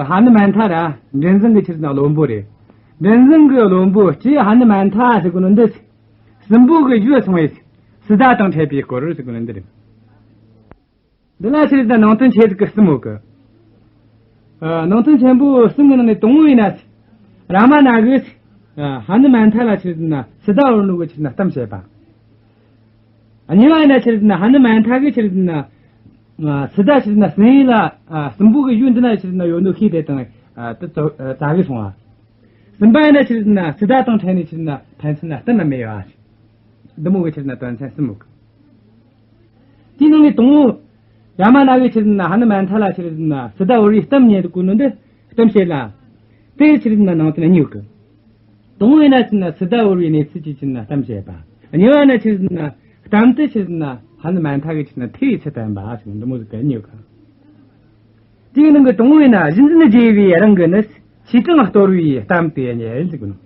ཧ་ནུ་མན་ཐ་ར་མགྲིན་བཟང་གི་ཆི་རེད་ཟེར་ན་བློན་པོ་རེད། མགྲིན་བཟང་གི་བློན་པོ་སྤྲེའུ་ཧ་ནུ་མན་ཐ་ཟེར་གོ་ནོ་འདི། སྲིན་པོ་གི་རྒྱུད་སོང་བས་སཱི་ཏཱ་དང་འཕྲད་པའི་སྐོར་ཟེར་གོ་ནོ་འདི་རེད། འདི་ལ་ཆི་རེད་ཟེར་ན་ནང་དོན་ཆེ་ཟིག་གི་གསུམ་ཡོད་གི། ཨ། ནང་དོན་ཆེན་པོ་གསུམ་གི་ནང་ནས་དང་པོ་ཡིན་ན། རཱ་མ་ན་གིས། ཨ། ཧ་ནུ་མན་ཐ་ལ་ཆི་རེད་ཟེར་ན་སཱི་ཏཱ་བོར་ནོ་གི་ཆི་རེད་ཟེར་ན་གཏམ་བཤད་པ། གཉིས་པ་ཡིན་ན་ཆི་རེད་ཟེར་ན་ཧ་ནུ་མན་ཐ་གི་ཆི་རེད་ཟེར་ན་ཨ་སི་ཏཱ་ཆི་རེད་ཟེར་ན་སྲིན་ཡུལ་ལ་ཨ་སྲིན་པོ་གི་ཡུལ་འདི་ན་ཆི་རེད་ཟེར་ན་ཡོད་ནོ་ཤེས་དེ་དང་ཨ་དེ་ཙོ་ཨ་ཙ་གི་སོང་བ། གསུམ་པ་ཡིན་ན་ཆི་རེད་ཟེར་ན་སི་ཏཱ་དང་འཕྲད་ནས་ཆི་རེད་ཟེར་ན་ཕན་ཚུན་ལ་གཏམ་ལ་མེད་ཡོད་ཨ། འདི་མོ་གི་ཆི་རེད་ཟེར་ན་དོན་ཚན་གསུམ་མོ་གི། དེའི་ནང་ནས་དང་པོ། རཱ་མ་ན་གི་ཆི་རེད་ཟེར་ན་ཧ་ནུ་མན་ཐ་ལ་ཆི་རེད་ཟེར་ན་སི་ཏཱ་བོར་བའི་གཏམ་ཉན་དུ་བཀོད་ནོ་འདི་གཏམ་བཤད་ལ། དེ་ཆི་རེད་ཟེར་ན་ནང་དོན་གཉིས་ཡོད་གི། དང་པོ་ཡིན་ན་ཆི་རེད་ཟེར་ན་སི་ཏཱ་བོར་བའི་གནས་ཚུལ་གྱི་ཆི་རེད་ཟེར་ན་གཏམ་བཤད་པ། གཉིས་པ་ཡིན་ན་ཆི་རེད་ཟེར་ན་གཏམ་དེ་ཆི་རེད་ཟེར་ན་ཧ་ནུ་མན་ཐ་གི་ཆི་རེད་ཟེར་ན་ཐེའུ་ཡི་ཚུལ་བསྟན་པ་ཆི་རེད་འདི་མོ་ཟིག་གི་གཉིས་ཡོད་གི། དེའི་ནང་གི་དང་པོ་ཡིན་ན་གཞི་འཛིན་རྗེ་བོས་རང་གི་ནི་ཆོས་དྲང་གཏོར་བའི་གཏམ་དེ་ཉན་ཟེར་གི་ནོ།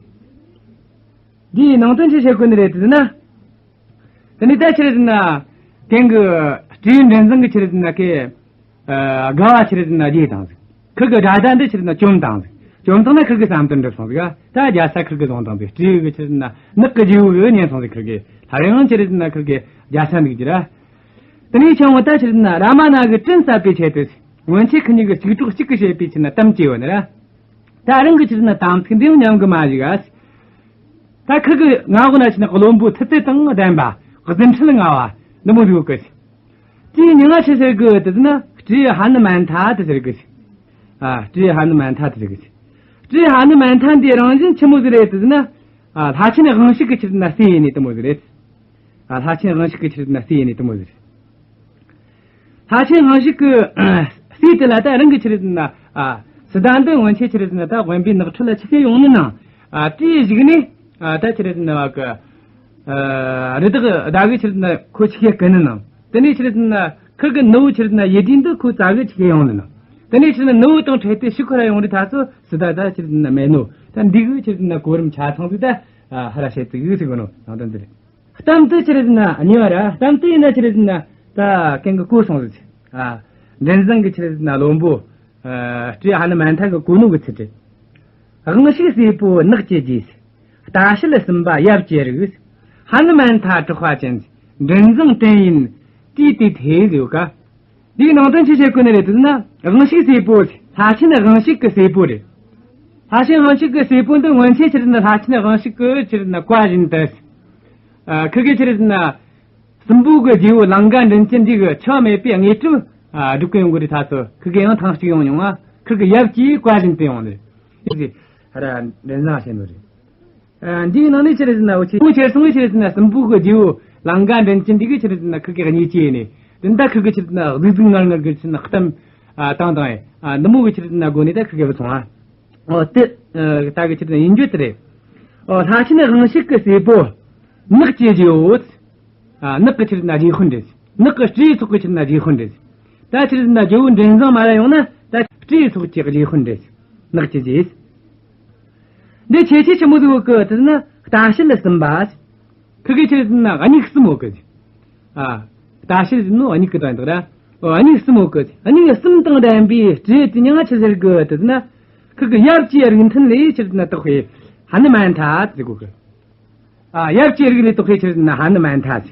འདིའི་ནང་དོན་ཆི་བཤད་གོ་ནི་རེད་ཟེར་ན། དེ་ནས་ད་ཆི་རེད་ཟེར་ན། དེང་གི་སྤྲེའུ་མགྲིན་བཟང་གི་ཆི་རེད་ཟེར་ན་ཁེ། ཨ་དགའ་བ་ཆི་རེད་ཟེར་ན་རྒྱས་བཏང་ཟིག་ཁིར་གི་དགྲ་ཟླ་འདི་ཆི་རེད་ཟེར་ན་བཅོམ་བཏང་ཟིག་བཅོམ་བཏང་ན་ཁིར་གི་བསམ་དོན་འགྲུབ་སོང་ཟིག་ད་རྒྱལ་ས་ཁིར་གི་བཟུང་བཏང་ཟིག་སྤྲེའུ་གི་ཆི་རེད་ཟེར་ན་ནགས་གི་རྗེ་བོ་གི་ཉན་སོང་ཟིག་ཁིར་གི་སླར་ཡང་ཆི་རེད་ཟེར་ན་ཁིར་གི་རྒྱལ་ས་འདུག་རྒྱུ་ར། དེ་ནས་ཆང་བོ་ད་ཆི་རེད་ཟེར་ན་རཱ་མ་ན་གི་དྲིན་གསབ་པའི་ཆེད་དུ། སྔོན་ཆད་ཁི་གཉིས་གི་གཅིག་གྲོགས་གཅིག་གི་བྱེད་པའི་ཆི་རེད་ཟེར་ན་གཏམ་བཅས་བོ་ནི་ར། ད་རང་གི་ཆི་རེད་ཟེར་ན་དམ་ཚིག་འདི་ཡང་ཉམས་གི་མ་བཞག་ཨ། ད་ཁི་གི་མངའ་འོག་ན་ཆི་རེད་ཟེར་ན་བློན་པོ་ཐུབ་ཚད་དང་ལྡན་པ་རྫུ་འཕྲུལ་མངའ་བ་འདི་མོ་ཟིག་ཡོད་གི། དེའི་མྱིང་ང་ཆི་ཟེར་གི་དེ་ཟེར་ན་སྤྲེའུ་ཧ་ནུ་མན་ཐ་དེ་ཟེར་གི། ཨ་སྤྲེའུ་ཧ་ནུ་མན་ཐ་དེ་ཟེར་གི། སྤྲེའུ་ཧ་ནུ་མན་ཐ་འདི་རང་བཞིན་ཆི་མོ་ཟིག་རེད་དེ་ཟེར་ན། ཨ་ལྷ་ཆེན་དབང་ཕྱུག་གི་ཆི་རེད་ཟེར་ན་སྲས་ཡིན་ནི་དེ་མོ་ཟིག་རེད། ཨ་ལྷ་ཆེན་དབང་ཕྱུག་གི་ཆི་རེད་ཟེར་ན་སྲས་ཡིན་ནི་དེ་མོ་ཟིག་རེད། ལྷ་ཆེན་དབང་ཕྱུག་གི་སྲས་དེ་ལ་ད་རང་གི་ཆི་རེད་ཟེར་ན་ཨ་སི་ཏཱ་འདི་སྔོན་ཆད་ཆི་རེད་ཟེར་ན་ད་དབེན་པའི་ནགས་ཁྲོད་ལ་ཆི་ཟིག་ཡོང་ནི་ན། ཨ་དེའི་གཞུག་ནས་ཨ་ད་ཆི་རེད་ཟེར་ན་བ་གི་ཨ་རི་དྭགས་ཟླ་གིས་ཆི་རེད་ཟེར་ན་ཁོ་ཆི་ཟིག་གི་ནི་ན། དེ་ནས་ཆི་རེད་ཟེར་ན་ཁིར་གི་ནུ་བོ་ཆི་རེད་ཟེར་ན་ཡེ་དྲིས་འདི་ཁོ་ཙ་གི་ཆི་ཟིག་ཡོང་ནི་ན། དེ་ནས་ཆི་རེད་ཟེར་ན་ནུ་བོ་དང་འཕྲད་དེ་ཕྱིར་ཁོ་ར་ཡོང་རི་ཐ་ཚོ་སི་ཏཱ་ད་ཆི་རེད་ཟེར་ན་མེད་ནོ། ད་འདི་གི་ཆི་རེད་ཟེར་ན་གོ་རིམ་ཆ་ཚང་ཟིག་ད་ཧ་ར་བཤད་ཚིག་ཟིག་གོ་ནོ་ནང་དོན་འདི་རེད། གཏམ་དེ་ཆི་རེད་ཟེར་ན་གཉིས་པ་ར། གཏམ་དེ་ཡིན་ན་ཆི་རེད་ཟེར་ན་ད་གན་གི་གོ་སོང་ཟིག་ཨ་མགྲིན་བཟང་གི་ཆི་རེད་ཟེར་ན་བློན་པོ། ཨ་སྤྲེའུ་ཧ་ནུ་མན་ཐ་གི་གོ་ནོ་གི་ཚུལ་རེད། དབང་ཕྱུག་སྲས་པོ་ནགས་ཀྱི་རྗེ། ལྟ་བྱེད་གསུམ་པ་ཡབ་ཀྱི་རིགས། ཧ་ནུ་མན་ཐ་གྲགས་པ་ཅན། མགྲིན་བཟང་དྲིན་ཡིན་དུས་དེ་ཐེ་ཡོད་ཀ། འདིའི་ནང་དོན་ཆི་བཤད་གོ་ནི་རེད་ཟེར་ན། དབང་ཕྱུག་སྲས་པོ། ལྷ་ཆེན་དབང་ཕྱུག་གི་སྲས་པོ་རེད། ལྷ་ཆེན་དབང་ཕྱུག་གི་སྲས་པོ་འདི་སྔོན་ཆད་ཆི་རེད་ཟེར་ན་ལྷ་ཆེན་དབང་ཕྱུག་གི་ཆི་རེད་ཟེར་ན་བཀའ་བཞིན་དུ། ཨ་ཁི་གེ་ཆི་རེད་ཟེར་ན། སྲིན་པོ་གི་རྗེ་བོ་ལང་ཀ་མགྲིན་བཅུ་འདི་གི་འཆི་མེད་པའི་དངོས་གྲུབ་ཨ་སྒྲུབ་གི་ཡོང་གི་རེད་ཐ་ཚོ་ཁི་གེ་ཡང་ཐེངས་གཅིག་ཡོང་མྱོང་ང་ཁི་གེ་ཡབ་ཀྱི་བཀའ་བཞིན་དུ་ཡོང་ནི་རེད། ཧ་ར་མགྲིན་བཟང་བྱས་ནོ་རེད། ཨ་འདིའི་ནང་ནས་ཆི་རེད་ཟེར་ན་འུ་ཆེ་ཁོང་ཁྱེར་སོང་བས་ཆི་རེད་ཟེར་ན་སྲིན་པོ་གི་རྗེ་བོ་ལང་ཀ་མགྲིན་བཅུ་འདི་གི་ཆི་རེད་ཟེར་ན་ཁི་གེ་གཉིས་ཀྱི་ནས་དེ་འདྲ་ཁི་གེ་ཆི་རེད་ཟེར་ན་གཟིག་གཟིག་ངར་ངར་གི་ཆི་རེད་ཟེར་ན་གཏམ་ཨ་བཏང་བཏང་ཨ་འདི་མོ་གི་ཆི་རེད་ཟེར་ན་སྒོ་ནས་ད་ཁི་གེ་བུད་སོང་ཨ། ཨོ་དེ་ཨ་ད་གི་ཆི་རེད་ཟེར་ན་ཡིན་རྒྱུ་དེ་རེད། ཨོ་ལྷ་ཆེན་དབང་ཕྱུག་གི་སྲས་པོ་ནགས་ཀྱི་རྗེ་བོ། ཨ་ནགས་ཀྱི་ཆི་རེད་ཟེར་ན་རྗེ་དཔོན་རེད། ནགས་ཀྱི་སྤྲེའུ་ཚོགས་ཀྱི་ཆི་རེད་ཟེར་ན་རྗེ་དཔོན་རེད། ད་ཆི་རེད་ཟེར་ན་རྗེ་བོ་མགྲིན་བཟང་མ་ར་ཡོང་ན་ད་སྤྲེའུ་ཚོགས་ཀྱི་རྗེ་དཔོན་རེད། ནགས་ཀྱི་རྗེ། འདི་ཁྱེད་ཆོས་ཆི་མོ་ཟིག་ཡོད་གི་དེ་ཟེར་ན་ལྟ་བྱེད་གསུམ་པ། ཁི་གེ་ཆི་རེད་ཟེར་ན་མྱིག་གསུམ་ཡོད་གི། ཨ་ལྟ་བྱེད་ཟེར་ནོ་མྱིག་གི་དོན་དག་ར། ཨོ་མྱིག་གསུམ་ཡོད་གི། མྱིག་གསུམ་དང་ལྡན་པའི་སྤྲེའུ་དེ་མྱིང་ང་ཆི་ཟེར་གི་དེ་ཟེར་ན། ཁི་གེ་ཡབ་ཀྱི་རིགས་མཐུན་ལས་ཆི་རེད་ཟེར་ན་བཏགས་པའི་ཧ་ནུ་མན་ཐ་ཟེར་གོ་གི། ཨ་ཡབ་ཀྱི་རིགས་ལས་བཏགས་པའི་ཆི་རེད་ཟེར་ན་ཧ་ནུ་མན་ཐ་ཟེར།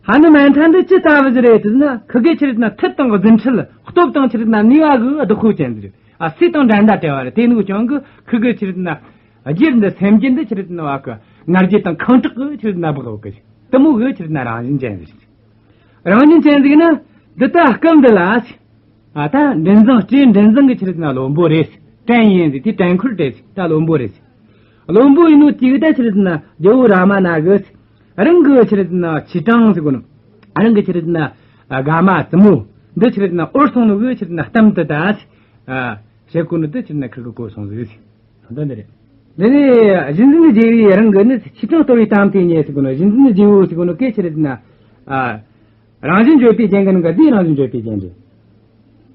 ཧ་ནུ་མན་ཐ་འདི་ཅི་ལྟ་བུ་ཟིག་རེད་ཟེར་ན་ཁི་གེ་ཆི་རེད་ཟེར་ན་མཐུ་དང་རྫུ་འཕྲུལ་སྟོབས་དང་ཆི་རེད་ཟེར་ན་ནུས་པ་གི་བདག་པོ་ཅན་ཟིག་རེད། ཨ་སྲས་དང་འགྲན་ཟླ་བྲལ་བ་རེད། དེ་ནི་ཀྱང་གི་ཁི་གེ་ཆི་རེད་ཟེར་ན་རྒྱུད་འདི་སེམས་རྒྱུད་འདི་ཆི་རེད་ཟེར་ན་བ་གི་ང་རྒྱལ་དང་ཁེངས་དྲེགས་གི་ཆི་རེད་ཟེར་ན་འབག་འོག་གི་དེ་མོ་གི་ཆི་རེད་ཟེར་ན་རང་བཞིན་ཅན་ཟིག་རེད། རང་བཞིན་ཅན་ཟིག་ན་འདི་ལྟ་སྐབས་འདི་ལ། ཨ་ད་མགྲིན་བཟང་སྤྲེའུ་མགྲིན་བཟང་གི་ཆི་རེད་ཟེར་ན་བློན་པོ་རེད། བྲན་ཡིན་ཟིག་དེ་བྲན་འཁོར་རེད་ཟིག་ད་བློན་པོ་རེད་ཟིག་བློན་པོ་ཡིན་ནོ་དེ་གི་ད་ཆི་རེད་ཟེར་ན་རྒྱལ་བོ་རཱ་མ་ན་གི་རང་གི་ཆི་རེད་ཟེར་ན་ཆོས་དྲང་ཟེར་གོ་ནོ། རང་གི་ཆི་རེད་ཟེར་ན་དགའ་མ་བཙུན་མོ་འདི་ཆི་རེད་ཟེར་ན་འོར་སོང་ནོ་གི་ཆི་རེད་ཟེར་ན་གཏམ་དེ་ད་ཟིག་བཤད་གོ་ནོ་དེ་ཆི་རེད་ཟེར་ན་ཁི་གེ་གོ་སོང་ཟིག་ཟེར། ད་འདི་རེད། འདི་ནས་གཞི་འཛིན་རྗེ་བོས་རང་གི་ནི་ཆོས་དྲང་གཏོར་བའི་གཏམ་དེ་ཉན་ཟེར་གོ་ནོ། གཞི་འཛིན་རྗེ་བོ་ཟེར་གོ་ནོ་སྐད་ཆི་རེད་ཟེར་ན། ཨ། རང་བཞིན་བརྗོད་པའི་རྒྱན་གྱི་ནང་གི་འདིའི་རང་བཞིན་བརྗོད་པའི་རྒྱན་རེད།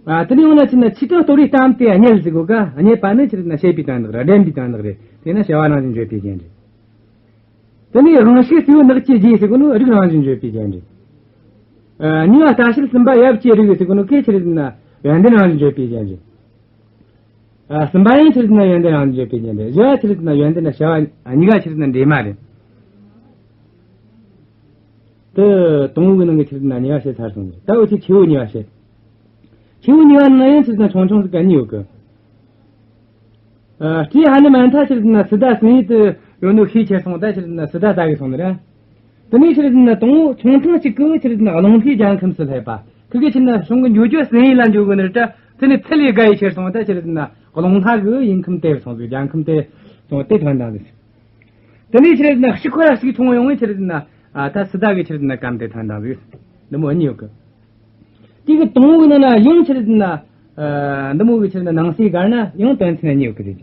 ཨ། དེ་ནས་འོ་ན་ཆི་ན་ཆོས་དྲང་གཏོར་བའི་གཏམ་དེ་སྙད་ཟེར་གོ་ག་སྙད་པ་ནི་ཆི་རེད་ཟེར་ན་བཤད་པའི་དོན་དག་རེད། འགྲན་པའི་དོན་དག་རེད། དེ་ན་བྱ་བ་རང་བཞིན་བརྗོད་པའི་རྒྱན་རེད། དེ་ནས་དབང་ཕྱུག་སྲས་པོ་ནགས་ཀྱི་རྗེ་ཟེར་གོ་ནོ་རིགས་རང་བཞིན་བརྗོད་པའི་རྒྱན་རེད། ཨ། གཉིས་པ་ལྟ་བྱེད་གསུམ་པ་ཡབ་ཀྱི་རིགས་ཟེར་གོ་ནོ་སྐད་ཆི་རེད་ཟེར་ན་ཡོན་ཏན་རང་བཞིན་བརྗོད་པའི་རྒྱན་རེད། ཨ། གསུམ་པ་ཡང་ཆི་རེད་ཟེར་ན་ཡོན་ཏན་རང་བཞིན་བརྗོད་པའི་རྒྱན་རེད། བཞི་བ་ཆི་རེད་ཟེར་ན་ཡོན་ཏན་དང་བྱ་བ་གཉིས་ཀ་ཆི་རེད་ཟེར་ན་འདྲེས་མ་རེད། དེ་དང་པོ་གི་ནང་གི་ཆི་རེད་ཟེར་ན་གཉིས་པ་བཤད་ཚར་སོང་ཟིག་ད་འུ་ཆོས་ཆེ་བོ་གཉིས་པ་བཤད། ཆེ་བོ་གཉིས་པ་ནང་ཡང་ཆི་རེད་ཟེར་ན་ཆུང་ཆུང་ཟིག་ག་གཉིས་ཡོད་གི། ཨ། སྤྲེའུ་ཧ་ནུ་མན་ཐ་ཆི་རེད་ཟེར་ན་སི་ཏཱ་སྲིན་ཡུལ་དུ་ཡོད་ནོ་ཤེས་ཁྱེར་སོང་། ད་ཆི་རེད་ཟེར་ན་སི་ཏཱ་ཙ་གི་སོང་ནི་རེད། དེ་ནས་ཆི་རེད་ཟེར་ན་དང་པོ་ཆུང་ཐུང་གཅིག་གི་ཆི་རེད་ཟེར་ན་རླུང་ལྷའི་རྒྱལ་ཁམས་སུ་སླེབས་པ། ཁི་གེ་ཆི་རེད་ཟེར་ན་གཞུང་གི་འགྲོ་རྒྱུ་སྲིན་ཡུལ་ལ་འགྲོ་གི་ནི་རེད་དྲ། དེ་ནས་ཚེ་ལས་བརྒལ་ཡི་ཁྱེར་སོང་བ་ད་ཆི་རེད་ཟེར་ན་རླུང་ལྷ་གི་ཡུལ་ཁམས་དེར་སོང་ཟིག་རྒྱལ་ཁམས་དེར་སོང་སྟེ་ཐོན་བཏང་ཟིག་དེ་ནས་ཆི་རེད་ཟེར་ན་གཅིག་ཁོ་ར་གཅིག་ཆུང་ཡོང་བས་ཆི་རེད་ཟེར་ན། ཨ། ད་སི་ཏཱ་གི་ཆི་རེད་ཟེར་ན་གམ་དེ་ཐོན་བཏང་ཟིག་འདི་མོ་གཉིས་ཡོད་གི། དེ་གི་དང་པོ་གི་ནང་ན་ཡང་ཆི་རེད་ཟེར་ན། ཨ། འདི་མོ་གི་ཆི་རེད་ཟེར་ན་ནང་གསེས་གར་ན་ཡང་དོན་ཚན་གཉིས་ཡོད་གི་རེད།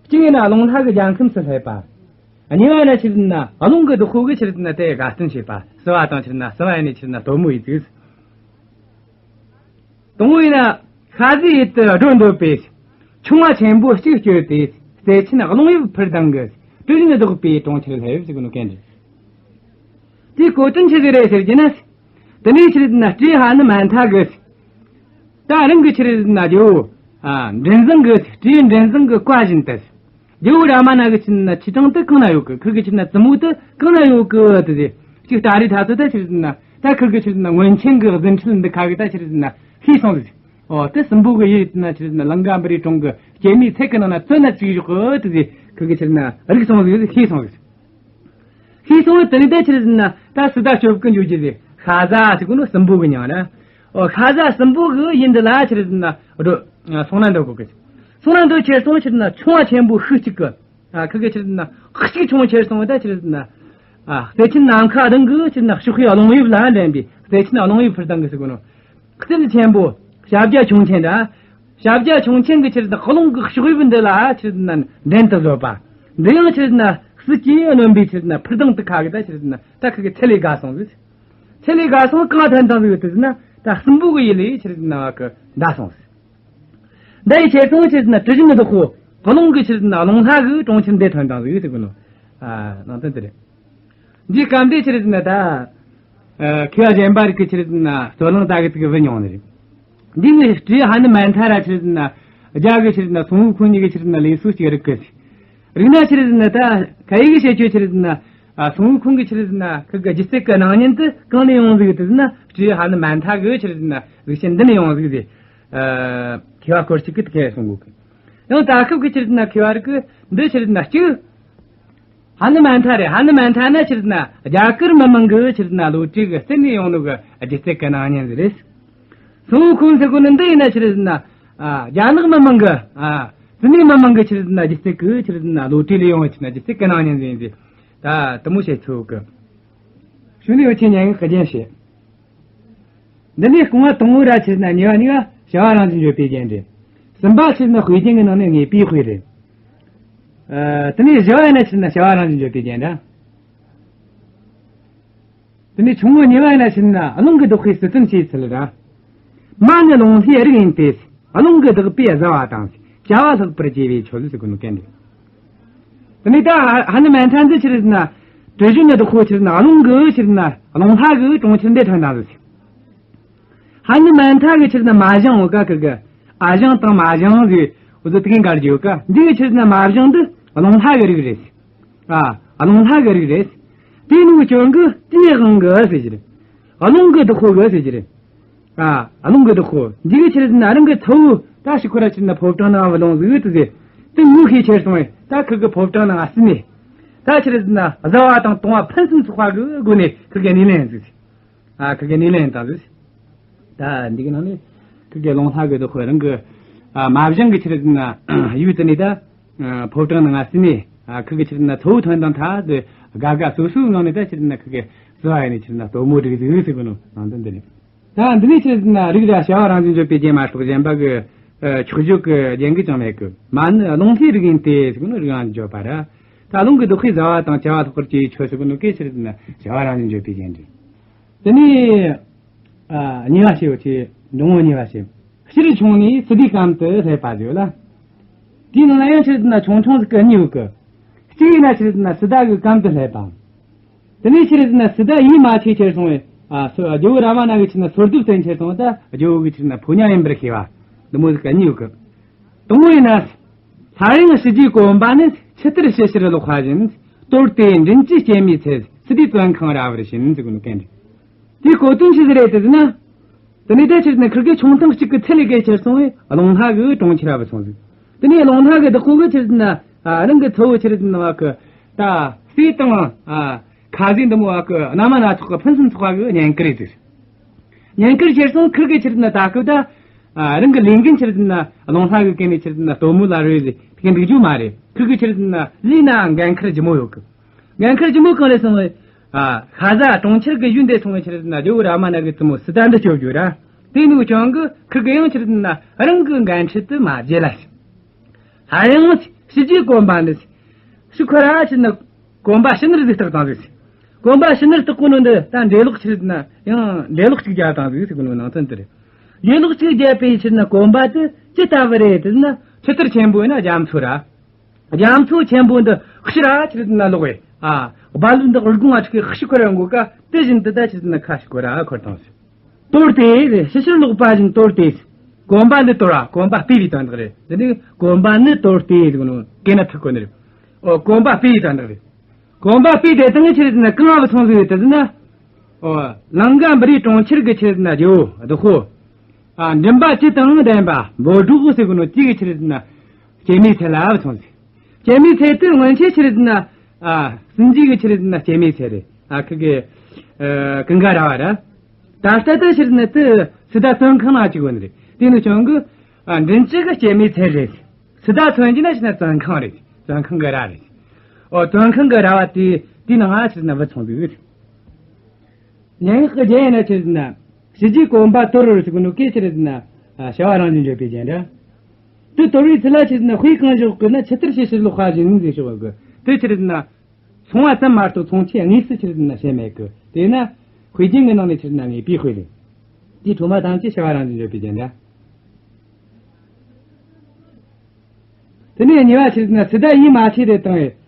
གཅིག་ཡིན་ན་རླུང་ལྷ་གི་རྒྱལ་ཁམས་སུ་སླེབས་པ། གཉིས་པ་ན་ཆི་རེད་ཟེར་ན་རླུང་གི་བདག་པོ་གི་ཆི་རེད་ཟེར་ན་དེ་དགའ་སྟོན་བྱེད་པ། བསུ་བ་དང་ཆི་རེད་ཟེར་ན་བསུ་བ་ཡིན་ནས་ཆི་རེད་ཟེར་ན་སྟོན་མོ་ཡིན་ཟིག་དང་པོ་ཡིན་ན། ཤ་ཟའི་ཡུལ་དུ་སྒྲོ་འདོགས་པས། ཆུང་བ་ཆེན་པོ་གཅིག་བསྐྱོད་དེ། རྩེ་ཆེན་རླུང་ཡབ་འཕུར་ལྡིང་གི། དྲི་བཞོན་བདོག་པའི་གྲོང་ཁྱེར་སླེབས་ཟེར་གི་ནོ་གན་རེད། དེའི་གོ་དོན་ཆི་ཟིག་རེད་ཟེར་གྱི་ན། དེ་ནས་ཆི་རེད་ཟེར་ན་སྤྲེའུ་ཧ་ནུ་མན་ཐ་གི། ད་རང་གི་ཆི་རེད་ཟེར་ན་རྒྱལ་བོ། ཨ། མགྲིན་བཟང་གི། སྤྲེའུ་མགྲིན་བཟང་གི་བཀའ་བཞིན་དུ། རྒྱལ་བོ་རཱ་མ་ན་གི་ཆི་རེད་ཟེར་ན་ཆོས་ཐང་དེ་གང་ན་ཡོད་གི། ཁུར་གི་ཆི་རེད་ཟེར་ན་བཙུན་མོ་དེ་གང་ན་ཡོད་གི་དེ་ཟེར། ཅིག་ད་རེས་ད་ཚོད་ད་ཆི་རེད་ཟེར་ན་ད་ཁུར་གི་ཆི་རེད་ཟེར་ན་སྔོན་ཆད་གི་རྫུ་འཕྲུལ་འདི་ཁ་གི་ད་ཆི་རེད་ཟེར་ན་ཤེས་སོང་ཟིག་འོ་དེ་སྲིན་པོ་གི་ཡུལ་ན་ཆི་རེད་ཟེར་ན་ལང་ཀ་པུ་རིའི་གྲོང་གི་སྐྱེད་མོས་ཚལ་གི་ནང་ན་བཙོན་ན་བཅུག་བཞག་གི་དེ་ཟེར། ཁུར་གི་ཆི་རེད་ཟེར་ན་རིག་སོང་ཟིག་ཤེས་སོང་ཟིག་ཤེས་སོང་བས་དེ་ནས་ད་ཆི་རེད་ཟེར་ན་ད་སི་ཏཱ་སྐྱོབ་གི་འཇུག་རྒྱུ་རེད། ཤ་ཟ་ཟེར་གོ་ནོ་སྲིན་པོ་གི་མྱིང་རེད། ཨོ་ཤ་ཟ་སྲིན་པོ་གི་ཡུལ་འདི་ལ་ཆི་རེད་ཟེར་ན་འགྲོ། སོང་ན་འགྲོ་གོ་གི། སོང་ན་འགྲོ་ཁྱེར་སོང་ཆི་རེད་ཟེར་ན་ཆུང་བ་ཆེན་པོ་ཤུགས་གཅིག་གི། ཨ། ཁུར་གི་ཆི་རེད་ཟེར་ན་གཅིག་ཆུང་ཁྱེར་སོང་བས་ད་ཆི་རེད་ཟེར་ན། ཨ། རྩེ་ཆེན་ནམ་མཁའ་ལྡིང་གི་ཆི་རེད་ཟེར་ན་གཤོག་པའི་རླུང་ཡབ་ལ་འགྲན་པའི་རྩེ་ཆེན་རླུང་ཡབ་འཕུར་ལྡིང་གི་ཟེར་གོ་ནོ། རྩལ་ཆེན་པོ། ཞབས་རྒྱ་ཁྱུང་ཆེན་ར། ཞབས་རྒྱ་ཁྱུང་ཆེན་གྱི་ཆི་རེད་ཟེར་ན་རླུང་གི་གཤོག་པ་འདི་ལ་ཆི་རེད་ཟེར་ན་འགྲན་དུ་བཟོད་པ། འདི་ཡང་ཆི་རེད་ཟེར་ན་སྲིད་ཀྱིས་གནོན་པའི་ཆི་རེད་ཟེར་ན་འཕུར་ལྡིང་དེ་ཁ་གི་ད་ཆི་རེད་ཟེར་ན་ད་ཁུར་གི་ཚེ་ལས་བརྒལ་སོང་ཟིག་ཚེ་ལས་བརྒལ་སོང་གང་ཐོན་བཏང་ཟིག་ཡོད་དེ་ཟེར་ན་ད་སྲིན་པོ་གི་ཡུལ་ལས་ཆི་རེད་ཟེར་ན་བ་གི་འདའ་སོང་ཟིག་འདའ་ཡི་ཆེད་སོང་ཆི་རེད་ཟེར་ན་དྲི་བཞོན་བདག་པོ་རླུང་གི་ཆི་རེད་ཟེར་ན་རླུང་ལྷ་གི་གྲོང་ཁྱེར་འདིར་ཐོན་བཏང་ཟིག་ཟེར་གོ་ནོ། ཨ། ནང་དོན་དེ་རེད། འདིའི་སྐབས་འདི་ཆི་རེད་ཟེར་ན་ད། ཨ། མཁས་པ་གཞན་པ་རིགས་ཀྱི་ཆི་རེད་ཟེར་ན་རྩོད་གླེང་ད་གི་ཚིག་གི་བུ་མྱོང་ནི་རེད། འདི་ནི་སྤྲེའུ་ཧ་ནུ་མན་ཐ་ར་ཆི་རེད་ཟེར་ན་རྒྱ་གི་ཆི་རེད་ཟེར་ན་སུན་ཝུ་ཁུན་གཉིས་ཀྱི་ཆི་རེད་ཟེར་ན་ལས་སུ་གཅིག་རིག་གི་རིག་ན་ཆི་རེད་ཟེར་ན་ད་ཁ་ཡིག་གི་བཤད་རྒྱུ་ཆི་རེད་ཟེར་ན། ཨ། སུན་ཝུ་ཁུན་གྱི་ཆི་རེད་ཟེར་ན་ཁུར་གི་སྒྱུ་རྩལ་གི་སྣང་བརྙན་དེ་གང་ནས་ཡོང་ཟིག་དེ་ཟེར་ན་སྤྲེའུ་ཧ་ནུ་མན་ཐ་གི་ཆི་རེད་ཟེར་ན་གཟུགས་ཅན་འདི་ནས་ཡོང་ཟིག་ཟེར། ཨ། མཁས་པ་སྐོར་ཞིག་གིས་དེ་གས་གསུང་གོ་གི། ཡང་ད་སྐབས་ཀྱི་ཆི་རེད་ཟེར་ན་མཁས་པ་རིགས་ཀྱིས་འདི་ཆི་རེད་ཟེར་ན་གཅིག་ཧ་ནུ་མན་ཐ་རེད། ཧ་ནུ་མན་ཐ་ནི་ཆི་རེད་ཟེར་ན་རྒྱ་གར་མི་མང་གི་ཆི་རེད་ཟེར་ན་བློ་གྲོས་ཀྱི་རྩལ་ནས་ཡོང་ནོ་གི་སྒྱུ་རྩལ་གྱི་སྣང་བརྙན་ཟིག་རེད། སུན་ཝུ་ཁུན་ཟེར་གོ་ནི་འདི་ཡིན་ན་ཆི་རེད་ཟེར་ན། ཨ། རྒྱ་ནག་མི་མང་གི། ཨ། བཙུན་མའི་མི་མང་གི་ཆི་རེད་ཟེར་ན་སྒྱུ་རྩལ་གྱི་ཆི་རེད་ཟེར་ན་བློ་གྲོས་ལས་ཡོང་བའི་ཆི་རེད་ཟེར་ན་སྒྱུ་རྩལ་གྱི་སྣང་བརྙན་ཟིག་ཡིན་ཟིག་ད་དེ་མོ་བཤད་ཆོག་གི། གཞུག་ནས་འུ་ཆོས་སྙན་ངག་གི་རྒྱན་བཤད། འདི་ནས་རྐང་བ་དང་པོ་ར་ཆི་རེད་ཟེར་ན་གཉིས་པ་གཉིས་པ་བྱ་བ་རང་བཞིན་བརྗོད་པའི་རྒྱན་རེད། གསུམ་པ་ཆི་རེད་ཟེར་ན་དཔེ་རྒྱན་གྱི་ནང་ནས་དངོས་པོའི་དཔེ་རེད། ཨ། དེ་ནས་བཞི་བ་ཡིན་ན་ཆི་རེད་ཟེར་ན་བྱ་བ་རང་བཞིན་བརྗོད་པའི་རྒྱན་རེད། དེ་ནས་ཆུང་ངུ་གཉིས་པ་ཡིན་ན་ཆི་རེད་ཟེར་ན་རླུང་གི་བདག་པོས་སྲིད་དོན་བྱེད་ཚུལ་ར། མ་ནི་རླུང་ལྷའི་རིགས་ཡིན་ཏེ། རླུང་གི་བདག་པོས་བཟའ་བ་དང་། བྱ་བ་ལྷག་པར་བྱེད་པའི་ཆོས་ཟེར་གོ་ནོ་གན་རེད། དེ་ནས་ད་ཧ་ནུ་མན་ཐ་འདི་ཆི་རེད་ཟེར་ན། དྲི་བཞོན་གྱི་བདག་པོ་ཆི་རེད་ཟེར་ན་རླུང་གི་ཆི་རེད་ཟེར་ན་རླུང་ལྷ་གི་གྲོང་ཁྱེར་འདིར་ཐོན་བཏང་ཟིག་ཧ་ནུ་མན་ཐ་གི་ཆི་རེད་ཟེར་ན་མ་ཞང་འོ་ཀ་ཁུར་གི། ཨ་ཞང་དང་མ་ཞང་ཟེར་འུ་ཚོ་དེ་གིན་གར་གྱི་ཡོད་ཀ་འདི་གི་ཆི་རེད་ཟེར་ན་མ་ཞང་འདི་རླུང་ལྷ་གི་རིགས་རེད། ཨ། རླུང་ལྷ་གི་རིགས་རེད། དེའི་ནང་གི་སྐྱོན་གི་དེའི་དབང་གི་ཟེར་གྱི་རེད། རླུང་གི་བདག་པོ་གི་ཟེར་གྱི་རེད། ཨ། རླུང་གི་བདག་པོ། འདི་གི་ཆི་རེད་ཟེར་ན་རང་གི་ཚ་བོ་ད་ཞིག་ཁོ་ར་ཆི་རེད་ཟེར་ན་ཕོ་བྲང་ནང་བུད་ཡོང་ཟིག་དུ་ཟེར། དེ་ངོ་ཤེས་ཁྱེར་སོང་བས་ད་ཁུར་གི་ཕོ་བྲང་ནང་ང་སྲིད་ནས། ད་ཆི་རེད་ཟེར་ན་བཟའ་བ་དང་བཏུང་བ་ཕུན་སུམ་ཚོགས་པ་གི་སྒོ་ནས་ཁུར་གི་སྣེ་ལེན་ཟིག་ཨ། ཁུར་གི་སྣེ་ལེན་བཏང་ཟིག་ད་འདི་གི་ནང་ནས་ཁུར་གི་རླུང་ལྷ་གི་བདག་པོ་རང་གི། ཨ། མ་ཞང་གི་ཆི་རེད་ཟེར་ན་ཡུལ་དེ་ནས་ད། ཨ། ཕོ་བྲང་ནང་ང་སྲིད་ནས། ཨ། ཁུར་གི་ཆི་རེད་ཟེར་ན་ཚ་བོ་ཐོན་དང་ཐ་དེ་དགའ་དགའ་སོ་སོའི་ངང་ནས་ད་ཆི་རེད་ཟེར་ན་ཁུར་གི་བཟའ་བ་ཡིན་ནས་ཆི་རེད་ཟེར་ན་སྟོན་མོ་སྒྲིག་ཟིག་ཟེར་གོ་ནོ་ནང་དོན་འདི་རེད། ད་འདི་ནས་ཆི་རེད་ཟེར་ན་རིགས་ར་བྱ་བ་རང་བཞིན་བརྗོད་པའི་རྒྱན་མ་གཏོགས་གཞན་པ་གི། ཨ། འཁྱོག་བརྗོད་ཀྱི་རྒྱན་གྱི་ཅང་མེད་གི། མ་ནི་རླུང་ལྷའི་རིགས་ཡིན་ཏེ་ཟེར་གོ་ནོ་རིགས་རང་བཞིན་བརྗོད་པ་ར། ད་རླུང་གི་བདག་པོས་བཟའ་བ་དང་བྱ་བ་ལྷག་པར་བྱེད་པའི་ཆོས་ཟེར་གོ་ནོ་གན་ཆི་རེད་ཟེར་ན་བྱ་བ་རང་བཞིན་བརྗོད་པའི་རྒྱན་རེད། དེ་ནས། ཨ། གཉིས་པ་བཤད་ཡོད་ཆེ། འབྲིང་བོ་གཉིས་པ་བཤད། ཕྱིར་མཆོངས་ནས་སི་ཏའི་གམ་དུ་སླེབས་པ་ཟེར་ཡོད་ལ། དེའི་ནང་ན་ཡང་ཆི་རེད་ཟེར་ན་ཆུང་ཆུང་ཟིག་གི་གཉིས་ཡོད་གི། གཅིག་ཡིན་ན་ཆི་རེད་ཟེར་ན་སི་ཏ་གི་གམ་དུ་སླེབས་པ། དེ་ནས་ཆི་རེད་ཟེར་ན་སི་ཏ་ཡིད་མ་ཆེས་ཁྱེར་སོང་བས། ཨ། སོ། རྒྱལ་བོ་རཱ་མ་ན་གི་ཆི་རེད་ཟེར་ན་སོར་གདུབ་བསྟན་ཁྱེར་སོང་བས་ད་རྒྱལ་བོ་གི་ཆི་རེད་ཟེར་ན་ཕོ་ཉ་ཡིན་པར་ཤེས་པ། འདི་མོ་ཟིག་གི་གཉིས་ཡོད་གི། དང་པོ་ཡིན་ན། སླར་ཡང་ཕྱི་རྒྱུའི་གོམ་པ་ནི། ཆུ་གཏེར་ཕྱི་ཕྱིར་ལོག་པ་བཞིན། དོར་ཏེ་མགྲིན་བཅུའི་སྐྱེད་མོས་ཚལ། སི་ཏའི་བཙོན་ཁང་ར་བར་ཕྱིན་ཟེར་གོ་ནོ་གན་རེད། དེའི་གོ་དོན་ཆི་ཟིག་རེད་དེ་ཟེར་ན། དེ་ནས་ད་ཆི་རེད་ཟེར་ན་ཁུར་གི་ཆུང་ཐུང་གཅིག་གི་ཚེ་ལས་བརྒལ་ཁྱེར་སོང་བས་རླུང་ལྷ་གི་གྲོང་ཁྱེར་ར་བུད་སོང་ཟིག་དེ་ནས་རླུང་ལྷ་གི་བདག་པོ་གི་ཆི་རེད་ཟེར་ན། ཨ། རང་གི་ཚ་བོ་ཆི་རེད་ཟེར་ན་བ་གི། ད་སྲས་དང་། ཨ། ཁ་ཟས་འདི་མོ་བ་གི་སྣ་མ་སྣ་ཚོགས་ཀྱི་ཕུན་སུམ་ཚོགས་པ་གི་བསྙེན་བཀུར་ཡེད་ཟེར། བསྙེན་བཀུར་ཁྱེར་སོང་། ཁིར་གི་ཆི་རེད་ཟེར་ན་ད་སྐབས་ད། ཨ། རང་གི་ལས་འགན་ཆི་རེད་ཟེར་ན་རླུང་ལྷ་གི་སྐེ་ནས་ཆི་རེད་ཟེར་ན་སྟོན་མོ་ལ་རོལ་ཟེར་དེ་ག་འགྲིག་རྒྱུ་མ་རེད། ཁིར་གི་ཆི་རེད་ཟེར་ན་ལུས་ན་འགན་ཁུར་ལྗིད་མོ་ཡོད་གི། འགན་ཁུར་ལྗིད་མོ་གང་རེད་སོང་བས། ཨ། ཤ་ཟ་གྲོང་ཁྱེར་གི་ཡུལ་འདི་སོང་བས་ཆི་རེད་ཟེར་ན་ཇོ་བོ་རཱ་མ་ན་གི་བཙུན་མོ་སི་ཏཱ་འདི་སྐྱོབ་རྒྱུ་ར། དེ་ནུ་ཅང་གི་ཁིར་གི་ཡང་ཆི་རེད་ཟེར་ན་རང་གི་འགན་འཁྲི་དེ་མ་བརྗེད་ལ། ཧ་ཡང་ཕྱི་རྒྱལ་གོམ་པ་འདི། ཤི་ཁོ་ར་ཆི་རེད་ན་གོམ་པ་ཕྱི་ནར་ཟིག་བཏགས་བཏང་ཟིག། གོམ་པ་ཕྱི་ནར་བཏགས་གོ་ནོ་འདི་ད་འགྲེ་ལོག་ཆི་རེད་ན་ཡང་འགྲེ་ལོག་ཅིག་རྒྱབ་བཏང་ཟིག་ཟེར་གོ་ནོ་ནང་ཚན་དེ་རེད། འགྲེ་ལོག་ཅིག་རྒྱབ་པའི་ཆི་རེད་ན་གོམ་པ་དེ་ཅི་ལྟ་བུ་རེད་དེ་ན་ཆུ་གཏེར་ཆེན་པོ་ཡིན་ན་རྒྱ་མཚོ་ར། རྒྱ་མཚོ་ཆེན་པོ་འདི་ཕྱི་ར་ཆི་རེད་ན་ལོག་བས། ཨ། རྦ་ཀློང་འདི་དགུང་ང་ཆིག་གི་ཤི་ཁོ་ར་འགོ་ཀ་དེ་བཞིན་དུ་ད་ཆི་རེད་ན་ཁ་ཤི་ཁོ་ར་འཁོར་བཏང་ཟིག། དོར་ཏེ་རེད། ཕྱི་ཕྱིར་ལོག་པ་བཞིན་དོར་ཏེ། གོམ་པ་འདི་དོར་བ། གོམ་པ་སྤོས་པའི་དོན་དག་རེད། འདི་ནི་གོམ་པ་ནི་དོར་ཏེ་ཟེར་གོ་ནོ་སྐེ་ན་ཐུག་གོ་ནི་རེད། ཨོ། གོམ་པ་སྤོས་པའི་དོན་དག་རེད། གོམ་པ་སྤོས་ཏེ་དང་ཆི་རེད་ཟེར་ན་གང་བ་སོང་ཟིག་དེ་ཟེར་ན། ཨོ། ལང་ཀ་པུ་རིའི་གྲོང་ཁྱེར་གི་ཆི་རེད་ཟེར་ན་ཇོ་བོ་བདག་པོ། ཨ། མགྲིན་པ་བཅུ་དང་ལྡན་པ་འབོད་སྒྲོགས་ཟེར་གོ་ནོ་གཅིག་གི་ཆི་རེད་ཟེར་ན་སྐྱེད་མོས་ཚལ་ལ་བ་སོང་ཟིག། སྐྱེད་མོས་ཚལ་དེ་སྔོན་ཆད་ཆི་རེད་ཟེར་ན། ཨ། སྲིན་རྗེ་གི་ཆི་རེད་ཟེར་ན་སྐྱེད་མོས་ཚལ་རེད། ཨ། ཁི་གི། ཨ། ཀུན་དགའ་ར་བ་ར། ད་ལྟ་ད་ཕྱིར་ནི་དེ་སི་ཏཱ་བཙོན་ཁང་ནང་བཅུག་པ་ནི་རེད། དེ་ནི་ཁྱོད་ཀྱི། ཨ། མགྲིན་བཅུ་གི་སྐྱེད་མོས་ཚལ་རེད། སི་ཏཱ་མཚོན་གྱི་ན་ཕྱིར་ན་བཙོན་ཁང་རེད། བཙོན་ཁང་གི་ར་རེད། ཨོ། བཙོན་ཁང་གི་ར་བ་དེ་དེའི་ནང་ང་ཕྱིར་ན་བུད་སོང་ཟིག། སྙན་ངག་གི་རྒྱན་ཡིན་ན་ཕྱིར་ན། ཕྱི་རྒྱལ་གོམ་པ་དོར་རོ་ཟེར་གོ་ནོ་སྐད་ཕྱིར་ན། ཨ། བྱ་བ་རང་བཞིན་བརྗོད་པའི་རྒྱན་ར། དེ་དོར་བའི་ཚུལ་ལ་ཕྱིར་ན་དཔེ་གང་བཞག་གི་ན་ཆུ་གཏེར་ཕྱི་ཕྱིར་ལོག་པ་བཞིན་ཟེར་ཞོག་གི། དེ་ཕྱིར་ན། སོང་བ་ཙམ་མ་གཏོགས་མཚུངས་ཆོས་དངོས་སུ་ཕྱིར་ན་བཤད་མེད་གི། དེས་ན་དཔེ་རྒྱན་གྱི་ནང་ནས་ཕྱིར་ན་ངེས་པའི་དཔེ་རེད། དེའི་འཕྲོ་མ་ཐམས་ཅད་བྱ་བ་རང་བཞིན་བརྗོད་པའི་རྒྱན་འདྲ། དེ་ནས་གཉིས་པ་ཕྱིར་ན་སི་ཏཱ་ཡིད་མ་ཆེས་ཏེ་བཏང་བས།